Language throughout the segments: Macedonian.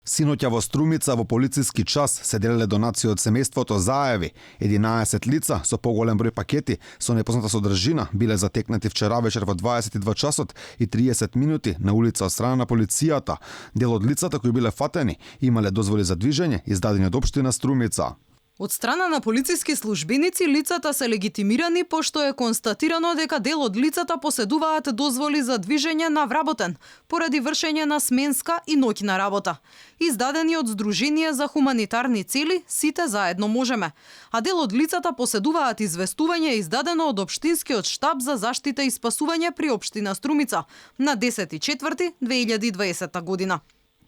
Синоќа во Струмица во полициски час се делеле донации од семејството Заеви. 11 лица со поголем број пакети со непозната содржина биле затекнати вчера вечер во 22 часот и 30 минути на улица од страна на полицијата. Дел од лицата кои биле фатени имале дозволи за движење издадени од општина Струмица. Од страна на полициски службеници, лицата се легитимирани пошто е констатирано дека дел од лицата поседуваат дозволи за движење на вработен, поради вршење на сменска и ноќна работа. Издадени од Сдружение за хуманитарни цели, Сите заедно можеме. А дел од лицата поседуваат известување издадено од Општинскиот штаб за заштита и спасување при општина Струмица на 10.4.2020 година.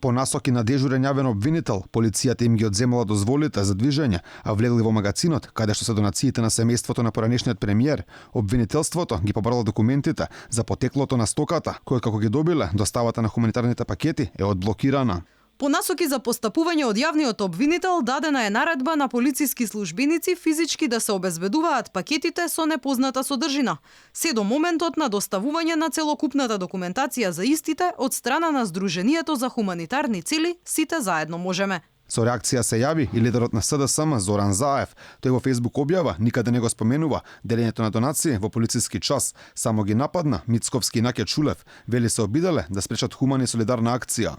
По насоки на дежурен јавен обвинител, полицијата им ги одземала дозволите за движење, а влегли во магазинот, каде што се донациите на семејството на поранешниот премиер. Обвинителството ги побрало документите за потеклото на стоката, кој како ги добиле, доставата на хуманитарните пакети е одблокирана. По насоки за постапување од јавниот обвинител дадена е наредба на полициски службеници физички да се обезбедуваат пакетите со непозната содржина, се до моментот на доставување на целокупната документација за истите од страна на Сдруженијето за хуманитарни цели Сите заедно можеме. Со реакција се јави и лидерот на СДСМ Зоран Заев. Тој во Фејсбук објава никаде не го споменува делењето на донации во полициски час, само ги нападна Мицковски и Наке Чулев. Вели се обиделе да спречат хумана и солидарна акција.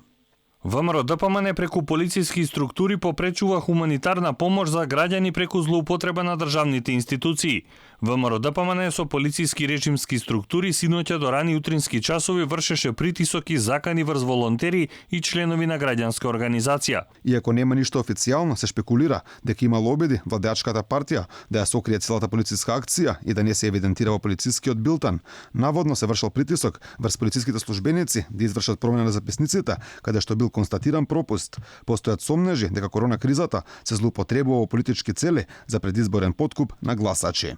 ВМРО ДПМН преку полициски структури попречува хуманитарна помош за граѓани преку злоупотреба на државните институции. ВМРО ДПМН со полициски режимски структури синоќа до рани утрински часови вршеше притисок и закани врз волонтери и членови на граѓанска организација. Иако нема ништо официјално, се шпекулира дека имало обиди владеачката партија да ја сокрие целата полициска акција и да не се евидентира во полицискиот билтен. Наводно се вршел притисок врз полициските службеници да извршат промена на записниците, каде што бил констатиран пропуст. Постојат сомнежи дека корона кризата се злоупотребува во политички цели за предизборен подкуп на гласачи.